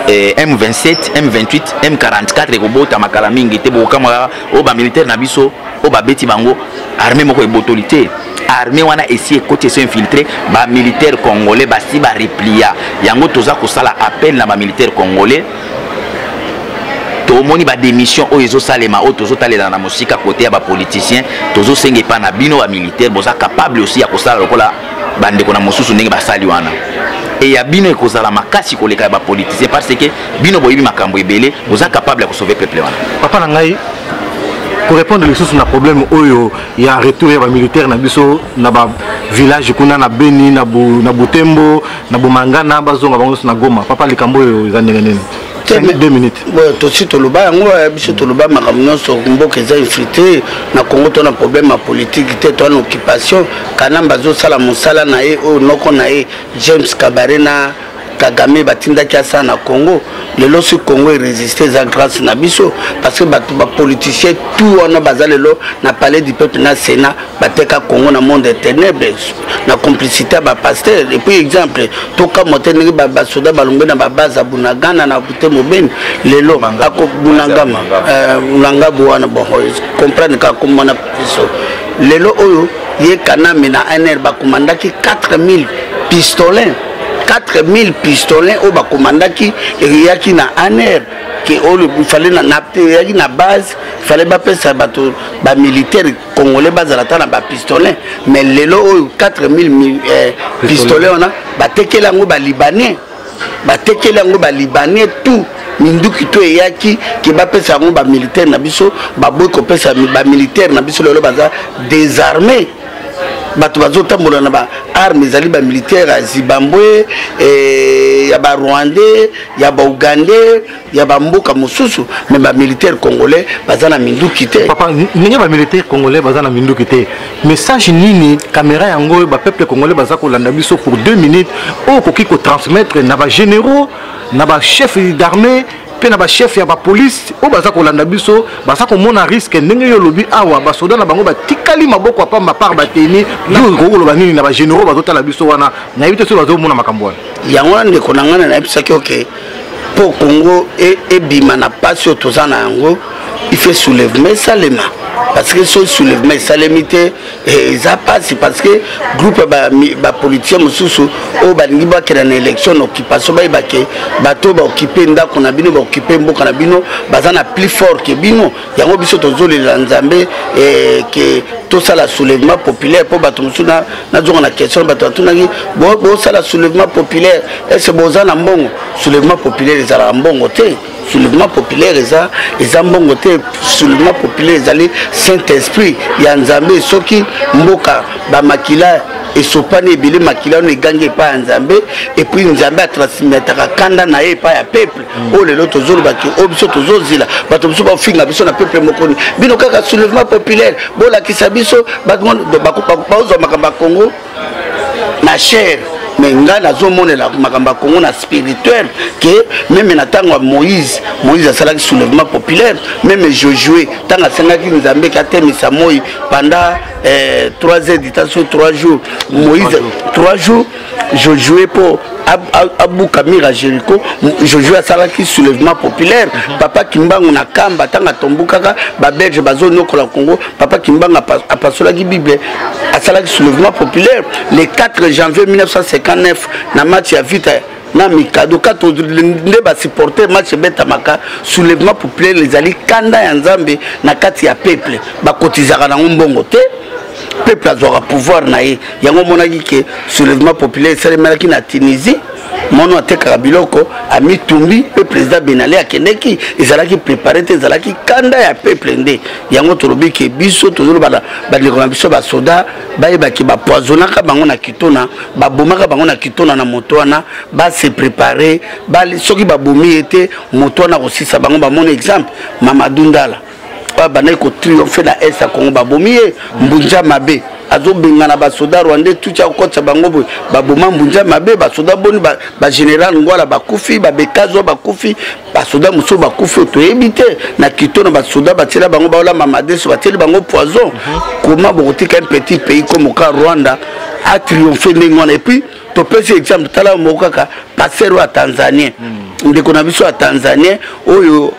M27, M28, M44 ekobotama kala mingi te. Bokokamwa oyo bamilitaire na biso oyo babeti bango, armée moko ebotoli te. Armée wana esi ekoti, esi infiltré bamilitaire congolais, basi bareplier yango. Toza kosala appel na bamilitaire congolais. Tomoni badémission oyo ezosalema, oyo tozotalela na mosika kote ya bapoliticien. Tozosenga epai na bino bamilitaire, boza capable aussi ya kosala lokola bandeko na mosusu ndenge basali wana. E ya bino ekozala makasi koleka ya bapoliticien, parce que bino boyebi makambo ebele, boza capable ya kosauver peuple wana. Papa na ngai, korépondre lisusu na problème oyo ya retour ya bamilitaire na biso na bavillage kuna na Beni, na Butembo, na Bomangana, bazonga bango nyonso na Goma. Papa, likambo oyo eza ndenge nini? 2 minutes. Tosi toloba yango biso, toloba makambo nyonso. Mboka eza infiltré na Congo. To na problème ya politique te, to na occupation. Kanambe azosala mosala na ye oyo noko na ye James Kabare na Kagame batindaki asala na Congo. Lelo soki Congo erésister, eza grâce na biso, parce que bato bapoliticien tout wana baza lelo na Palais du Peuple, na Sénat, bateka Congo na monde ténèbre na complicité ya bapasteur. Et puis exemple, tokamwa te ndenge basoda balongwe na babase ya Bunagana na Butembo, Beni. Lelo ako Bunagama, Bunangabu wana. Bon, comprendre kaka komona biso lelo oyo ye Kanambe na ANR bakomandaki 4000 pistolets, 4000 pistolets oyo bakomandaki, eyaki na ANR ke oyo fallait na eyaki na base, fallait bapesa bato bamilitaire congolais bazala ata na bapistolet. Mais lelo oyo 4000 pistolet wana batekeli yango balibanais, batekeli yango balibanais. Tout minduki to eyaki ke bapesa yango bamilitaire na biso, baboyi kopesa bamilitaire na biso. Lelo baza désarmé. Bato bazotambola na baarme ezali bamilitaire ya Zimbabwe, ya barwandais, ya baugandais, ya bamboka mosusu, mais bamilitaire congolais baza na minduki te. Papa, ndenge bamilitaire congolais baza na minduki te, message nini, caméra yango oyo, bapeuple congolais baza kolanda biso, pour 2 minutes, oyo okoki kotransmettre na bagénéraux, na bachef d'armée mpe na bachef ya bapolice oyo baza kolanda biso, baza komona risque ndenge yo olobi awa, basoda na bango batikali maboko ya pamba par bateni? Yo okoki koloba nini na bagénéraux bazotala biso wana? Nayebi te soki bazomona makambo wana. Yango wana, ndeko na ngai, na nayebisaki oke mpo Congo ebima na mpasi oyo toza na yango, il faut soulèvement esalema, parce que soki soulèvement esalemi te, eza mpasi, parce que groupe ya bapoliticien mosusu oyo balingi bakenda na élection na occupation, bayeba ke bato oyo baoccuper ndako na bino, baoccuper mboka na bino, baza na plus fort ke bino. Yango biso tozolela Nzambe ke tosala soulèvement populaire, mpo bato mosusu, nazonga na question bato batunaki: bosala soulèvement populaire, ese boza na mbongo? Soulèvement populaire ezalaka mbongo te. Soulèvement populaire eza mbongo te. Soulèvement populaire ezali Saint Esprit ya Nzambe. Soki mboka bamakila esopani ebele, makila wana egangi epai ya Nzambe, et puis Nzambe atransmetaka kanda na ye epai ya peuple. Oyo lelo tozolobaki, oyo biso tozozila, bato mosusu bafinga biso na peuple mokoni bino kaka soulèvement populaire, bolakisa biso bazwa makambo ya Congo na chair. Mais ngai nazomonela makambo ya Congo na spirituel, ke même na ntango ya Moïse, Moïse asalaki soulèvement populaire. Même Josué, ntango asengaki Nzambe ke atemisa moi pendant 3 heures du temps sur 3 jours, Moïse 3 jours, Josué mpo abuka mur ya Jéricho, Josué asalaki soulèvement populaire. Papa Kimbangu na Kamba, ntango atombukaka babelge bazonyokola Congo, papa Kimbangu apasolaki Bible, asalaki soulèvement populaire le 4 janvier 1959 na match ya Vita na Mikado kato nde basupporter match ebetamaka. Soulèvement populaire ezali kanda ya Nzambe na kati ya peuple. Bakotizaka nango mbongo te, peuple azwaka pouvoir na ye. Yango omonaki ke soulèvement populaire esalemelaki na Tunisie. Mwana atekaka biloko amitumbi mpe président Benali akendeki, ezalaki préparé te, ezalaki kanda ya peuple. Nde yango tolobi ke biso tozoloba, bandeko na biso basoda bayebaki bapoisonnaka bango na Kitona, babomaka bango na Kitona na moto wana. Base préparé, soki babomi ye te, moto wana kosisa bango. Bamona exemple Mamadou Ndala oyo abandaki kotriomphe na Est ya Congo, babomi ye. Mbunja mabe azobengana basoda rwandais tuti, akokotisa bango boye, baboma Mbunja mabe. Basoda boni, bagénéral Ngwala bakufi, babekazwa bakufi, basoda mosusu bakufi oyo toyebi te. Na Kitona basoda batiela bango, baolamba madeso, batieli bango poison. Koma bokotika un petit pays comme ka Rwanda atriomphe ndenge wana? Et puis topesi exemple, tala moko kaka, pasteur oyo ya Tanzanien, ndeko na biso ya Tanzanien oyo,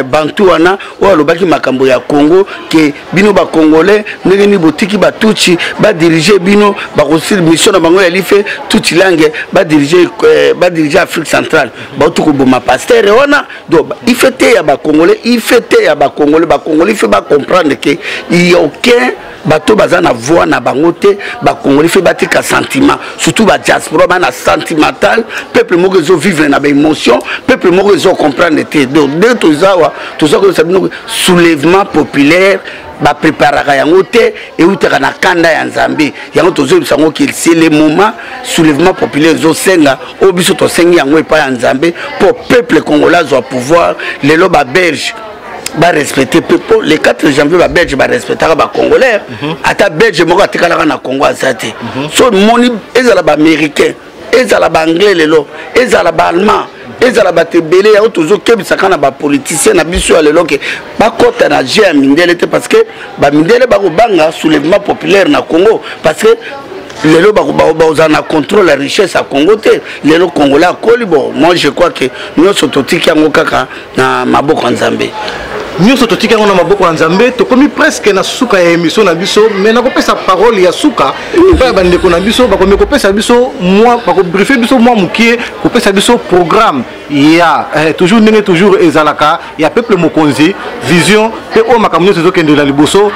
bantu wana oyo alobaki makambo ya Congo ke bino Bacongolais ndenge nini botiki Batutsi badirige bino, bakosili mission na bango ya life tutsi langue, badirige Afrique centrale. Bauti koboma pasteur wana. Donc ife te ya Bacongolais, ife te ya Bacongolais. Bacongolais ife bacomprendre ke il y a aucun bato baza na voix na bango te. Bakongoli fe batika sentiment, surtout badiaspora bana sentimental. Peuple moko ezovivre na baémotion, peuple moko ezocomprendre te. Donc nde toza awa, toza koyebisa bino, soulèvement populaire bapréparaka yango te, eutaka na kanda ya Nzambe. Yango tozoyebisa yango ke c'est le moment. Soulèvement populaire ezosenga oyo biso tosengi yango epai ya Nzambe mpo peuple congolais azwa pouvoir. Lelo Babelge barespecte mpe mpo le 4 janvier Babelge barespectaka Bacongolais. Ata Belge moko atikalaka na Congo aza te. So moni, ezala Baaméricain, ezala Baanglais, lelo ezala Baallemand, ezala bato ebele. Yango tozokebisaka na bapoliticien na biso ya lelo ke bakɔta na jeu ya mindele te, parce que bamindele bakobanga soulèvement populaire na Congo, parce que lelo bakozala na contrôle ya richesse ya Congo te. Lelo Congolais akoli. Bon, moi je crois que nyonso totiki yango kaka na maboko ya Nzambe. Nyonso totiki yango na maboko ya Nzambe. Tokomi presque na suka ya émission na biso, mais nakopesa parole ya suka epai ya bandeko na biso. Bakomi kopesa biso mwa, bakobriefe biso mwa mokie, kopesa biso programme ya toujours ndenge toujours ezalaka ya peuple mokonzi, vision mpe oyo makambo nyonso ezokendela liboso,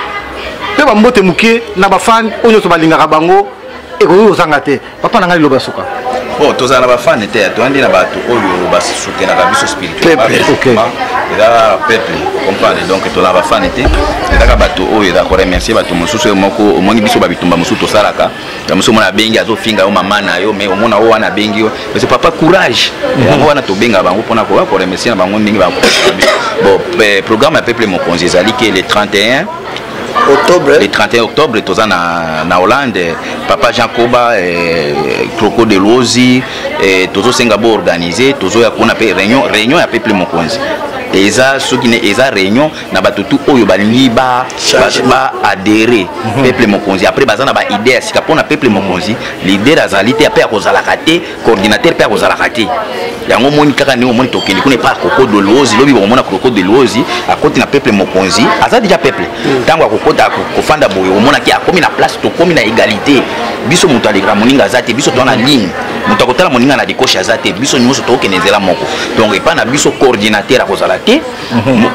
mpe bambote mokie na bafani oyo nyonso balingaka bango. Ekoki kozanga te, papa na ngai, liloba suka. Bon, tozala na bafane te, toyandi na bato oyo basoutenaka biso spirituellement, eza peuple, comprendre. Donc tozala bafane te, ezaka bato oyo eza koremercier bato mosusu. Oyo moko omoni biso babitumba mosusu tosalaka ya mosusu, omona abengi, azofinga yo, mama na yo, mais omona oyo wana abengi yo, mais papa, courage. Yango wana tobengaka bango mpona koya koremercier na bango ndenge bakoa biso. Bon, programme ya peuple mokonzi ezali ke le 31 octobre. Le 31 octobre toza na Hollande, papa Jean Koba, Croco de Lozi, tozosenga boorganize, tozoya kuna mpe réunion ya peuple mokonzi. Eza soki ne eza réunion na bato tu oyo balingi ba baadhérer peuple mokonzi. Après baza na baidée ya sika mpona peuple mokonzi. Leader azali te, ape akozalaka te, coordinateur mpe akozalaka te. Yango omoni kaka ndenge omoni tokende kuna epa Croco de Luozi. Lobi bokomona Croco de Luozi akoti na peuple mokonzi, aza déjà peuple. Ntango akokota kofanda boye, omonaki akomi na place, tokomi na égalité. Biso moto alekaka moninga aza te, biso toza na ligne, moto akotala moninga na likoshi aza te, biso nyonso tokokende nzela moko. Donc epa na biso coordinateur akozala te,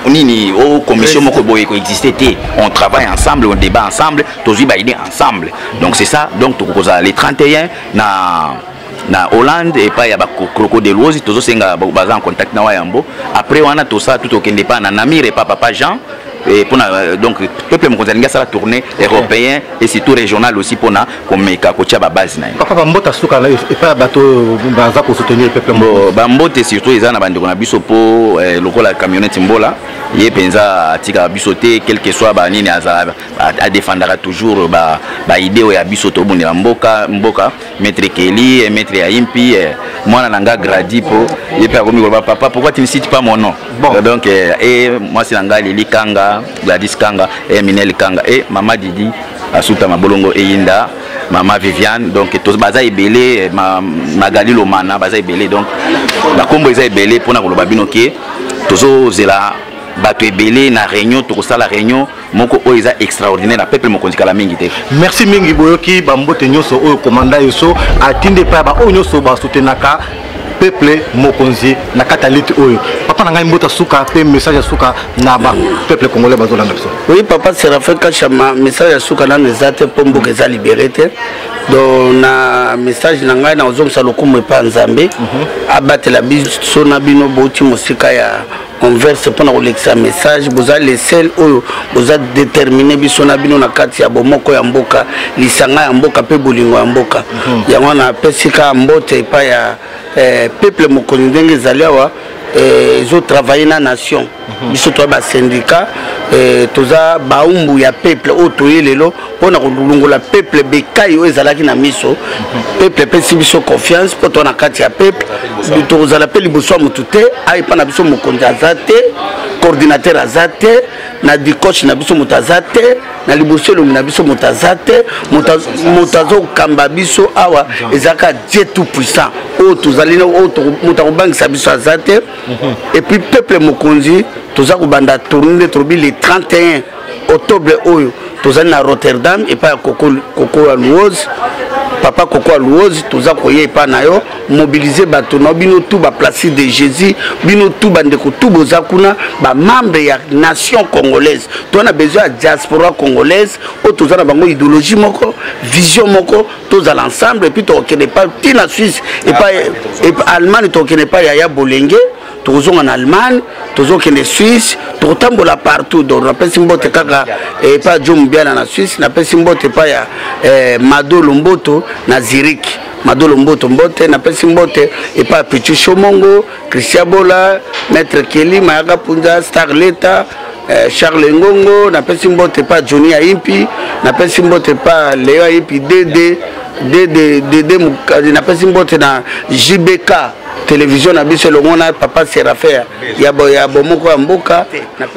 nini o commission moko boye ekoexiste te. On travaille ensemble, on débat ensemble, tozwi baidée ensemble. Donc c'est ça. Donc tokokozala le 31 na Hollande epai ya bacroco de Luozi. Tozosenga baza en contact na wayambo. Après wana tosala tu, tokende epai na Namir, epai papa Jean mpona. Donc peuple mokonzi alingi asala tournée européen et surtout régional aussi, mpona komeka kotia babase na ye. Papa, bambote suka epai ya bato oyo baza kosoutenir peuple. Bambote surtout eza na bandeko na biso mpo lokola camionnette Mbola, ye mpenza atikaka biso te, quel que soit banini, azala adefendaka toujours baidée oyo ya biso tobundela mboka. Mboka maître Keli, maître Yaimpi, mwana na nga Gradi, mpo ye mpe akomi koloba: "Papa, pourquoi tu ne cites pas mon nom?" Bon. Donc mwasi na ngai Lili Kanga, Gladys Kanga, Minel Kanga, e mama Didi Asuta Mabolongo, eyinda mama Viviane. Donc baza ebele, Magali Lomana, baza ebele. Donc bakombo eza ebele mpona koloba bino ke tozozela bato ebele na réunion. Tokosala réunion moko oyo eza extraordinaire na peuple mokonzi kala mingi te. Merci mingi. Boyoki bambote nyonso oyo komanda Yeso atindi epai ya baoyo nyonso basoutenaka peuple mokonzi na kati ya liti oyo. Papa na ngai, mbota suka mpe message ya suka na bapeuple congolais bazolanda biso. Oui, papa Séraphin Kachama, message ya suka nano eza te mpo mboka eza libéré te. Donc na message na ngai, nakozongisa lokumu epai ya Nzambe, abatela biso na bino. Bouti mosika ya Anvers mpona kolekisa message. Boza le seul oyo boza déterminé, biso na bino na kati ya bomoko ya mboka, lisanga ya mboka mpe bolingo ya mboka. Yango wana apesi kaka mbote epai ya peuple mokonzi. Ndenge ezali awa, ezotravaille na nation. Biso toza basyndicat, toza baumbu ya peuple oyo toye lelo mpona kolongola peuple bekai oyo ezalaki na miso. Peuple epesi biso confiance mpo toza na kati ya peuple. Tokozala mpe liboso ya motu te. Ayepa na biso mokonzi aza te, coordinateur aza te, na dikoche na biso moto aza te, na liboso elongi na biso moto aza te. Moto azokamba biso awa ezalaka Dieu tout puissant oyo tozali, oyo moto akobangisa biso aza te. Et puis peuple mokonzi, toza kobanda tournée nde tolobi le 31 octobre oyo. Tozali na Rotterdam epai ya Koko, Koko ya Luoz, papa Koko ya Luoz. Toza koya epai na yo, mobilize bato na bino tu, baplace de Jésus, bino tu, bandeko tu boza kuna, bamembre ya nation congolaise. Toza na besoin ya diaspora congolaise oyo toza na bango idéologie moko, vision moko, tozala ensemble. Et puis tokokende epai ntina Suisse, epai Allemagne, tokokende epai yaya Bolenge, tokozonga na Allemagne, tozokende Suisse, tokotambola partout. Donc napesi mbote kaka epai ya Jo Mobiana na Suisse, napesi mbote epai ya Mado Lomboto na Zurich. Mado Lomboto, mbote. Napesi mbote epai ya Pichu Shomongo, Christian Bola, Maître Keli Mayaka Punza, Star Leta, Charles Ngongo. Napesi mbote epai ya Johnny Aimpi, napesi mbote epai Leo Aimpi, Dede Dede Dede. Napesi mbote na JBK télévision na biso elongo na papa Séraphin ya bomoko ya mboka.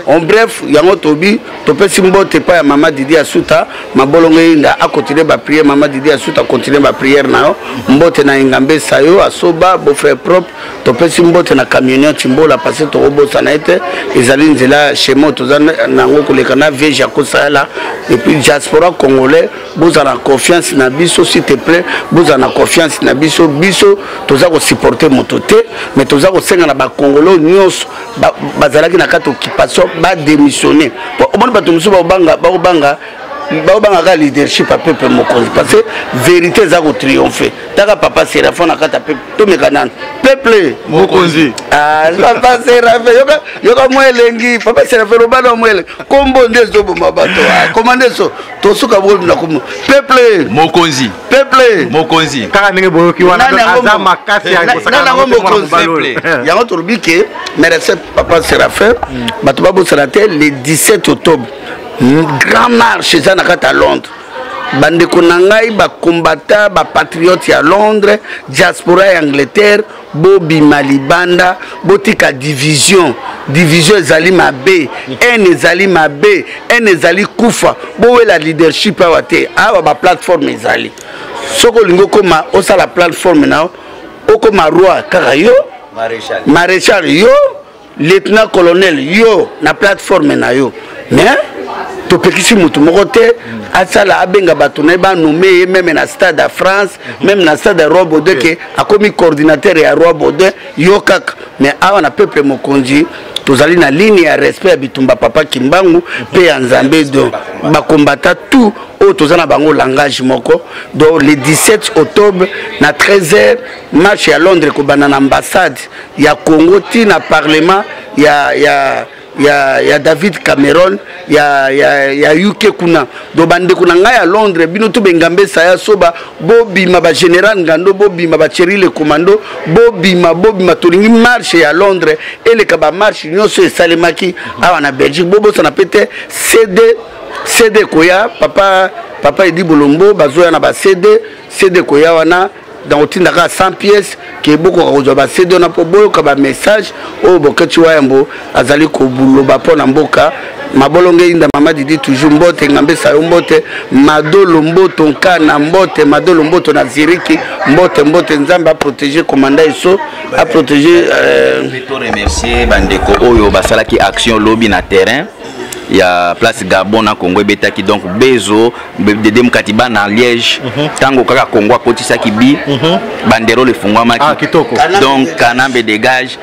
En bref, yango tobi topesi mbote epai ya mama Didi Asuta Mabolongo Eyinda, akontinue baprière. Mama Didi Asuta, continue baprière na yo. Mbote na Engambe Sayo Asoba, beau-frère propre. Topesi mbote na camionneur Timbola, parce tokobosana ete ezali nzela shema toza nango koleka na vie Jakosayala. Et puis diaspora congolais, bozala na confiance na biso, s'il te plaît, bozala na confiance na biso. Biso toza kosupporte moto te, mais toza kosenga na bakongolo nyonso bazalaki na kati occupation badémissionne. Po omoni bato mosusu bakobanga, bakobanga, bakobangaka leadership ya peuple mokonzi, parce que vérité eza kotriomphe. Taka papa Séraphin na kati ya peuple, tomeka nanu peuple mokonzi. Ah, papa Séraphin, yoka, yoka mwa elengi. Papa Séraphin, loba na mwa elengi. Kombo nde ezoboma bato. Ah, koma nde so tosuka bongo na kombo peuple mokonzi. Peuple mokonzi. Kaka ndenge boyoki wana, Nani yango aza makasi ya nani kosakana yango nango te, mwana mokonzi? mobali oyo. Yango tolobi ke merci papa Séraphin. Bato babosana te, le 17 octobre, grand marche eza na kati ya Londres. Bandeko na ngai bakombata, bapatriote ya Londres, diaspora ya Angleterre, bobima libanda, botika division. Division ezali mabe, haine ezali mabe, haine ezali kufa. Bowela leadership awa te. Awa baplateforme ezali. Soki olingi okoma, osala plateforme na yo, okoma roi kaka yo, maréchal yo, lieutenant colonel yo na plateforme na yo. Mais topekisi motu moko te asala, abenga bato na ye, banome ye même na stade ya France, même na stade ya Roi Baudouin, ke akomi coordinateur ya Roi Baudouin, yo kaka. Mais awa na peuple mokonzi, tozali na ligne ya respect ya bitumba papa Kimbangu mpe ya Nzambe. Donc bakombata tout oyo toza na bango langage moko. Donc le 17 octobre na 13 heures, marche ya Londres ekobanda na ambassade ya Congo ti na parlement ya David Cameron ya UK kuna. Donc bandeko na ngai ya Londres, bino to bengambe saya soba, bobima. Bagénéral Ngando, bobima. Bacheri le commando, bobima, bobima. Tolingi marche ya Londres eleka bamarche nyonso esalemaki awa na Belgique. Bobosana mpe te CD, CD koya. Papa, papa Edi Bolombo bazoya na bacd. CD koya wana, donc otindaka 100 pièces ke bokoka kozwa bacd wana mpo boyoka bamessage oyo Boketi Wayambo azali koloba mpo na mboka. Mabolongo Eyinda, mama Didi toujours mbote, Ngambesa yo mbote, Madolo Mboto Nkana mbote, Madolo Mboto na Ziriki mbote, mbote. Nzambe aprotege komanda Eso, aprotege To remercier bandeko oyo basalaki action lobi na terrain. ya place Gabon na Congo ebetaki, donc Bezo Dede Mukati na Liège, ntango kaka Congo akotisaki bi banderole efungwamaki. Ah, kitoko. Donc Kanambe dégage,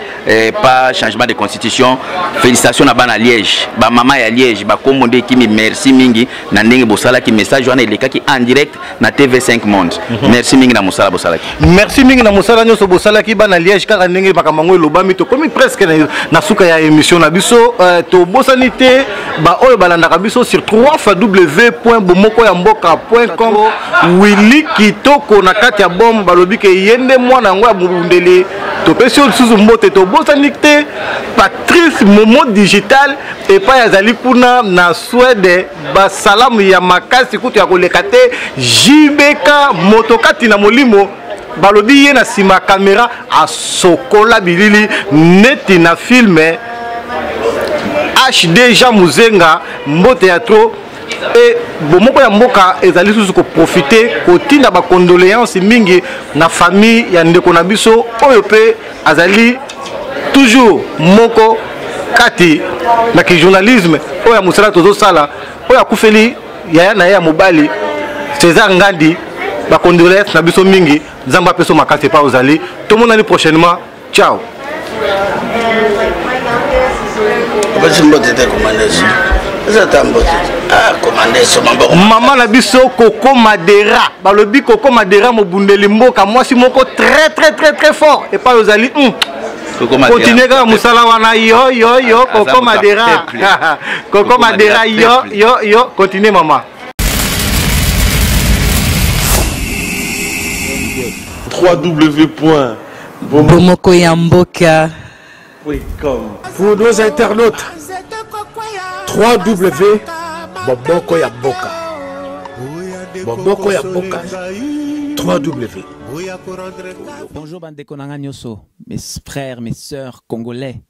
pas changement de constitution. Félicitations na bana Liège, bamama ya Liège, bakombo nde ekimi. Merci mingi na ndenge bosalaki message wana, elekaki en direct na TV5 Monde. Merci mingi na mosala bosalaki. Merci mingi na mosala nyonso bosalaki, bana Liège. Kaka ndenge makambo yango elobami, tokomi presque na suka ya émission na biso. Tobosani te baoyo balandaka biso sur 3 fois w point bomoko ya mboka point com. Willi Kitoko na kati ya bom, balobi ke ye nde mwana yango ya mobundeli, topesi yo lisusu mbote. Tobosani te Patrice Momo Digital epai azali kuna na Swede, basalamu ya makasi kutu ya koleka te. JBK moto kati na molimo, balobi ye na nsima ya kamera asokola bilili neti na film HD. Jean Muzenga, mbote ya trop. E bomoko ya mboka ezali lisusu koprofiter kotinda bacondoléance mingi na famille ya ndeko na biso oyo mpe azali toujours moko kati na kijournalisme oyo ya mosala tozosala, oyo akufeli yaya na ye ya mobali César Ngandi. Bacondoléance na biso mingi, Nzambe apeso makasi epai ozali. Tomonani prochainement, ciao. Opesi mbote te, commandation eza ta mbote te. Ah, commandation maboko. Mama na biso Koko Madera, balobi Koko Madera mobundeli mboka, mwasi moko très très très très fort epai ozali. Koko Madera. Continue kaka mosala wana, yo yo yo. Aza Koko moto ya Madera. Peuple. Koko Koko Madera. Madera yo peuple. Yo yo, continue mama. www. Bomoko ya mboka. Pour nos internautes, 3W Bomoko ya Mboka. Bomoko ya Mboka 3W. Bonjour bandeko na nga nyonso, mes frères, mes sœurs congolais.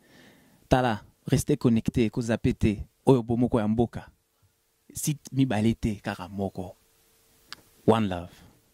Tala, restez connectés, kozapper te. Oyo bomoko ya mboka. Site mibale te, kaka moko. One love.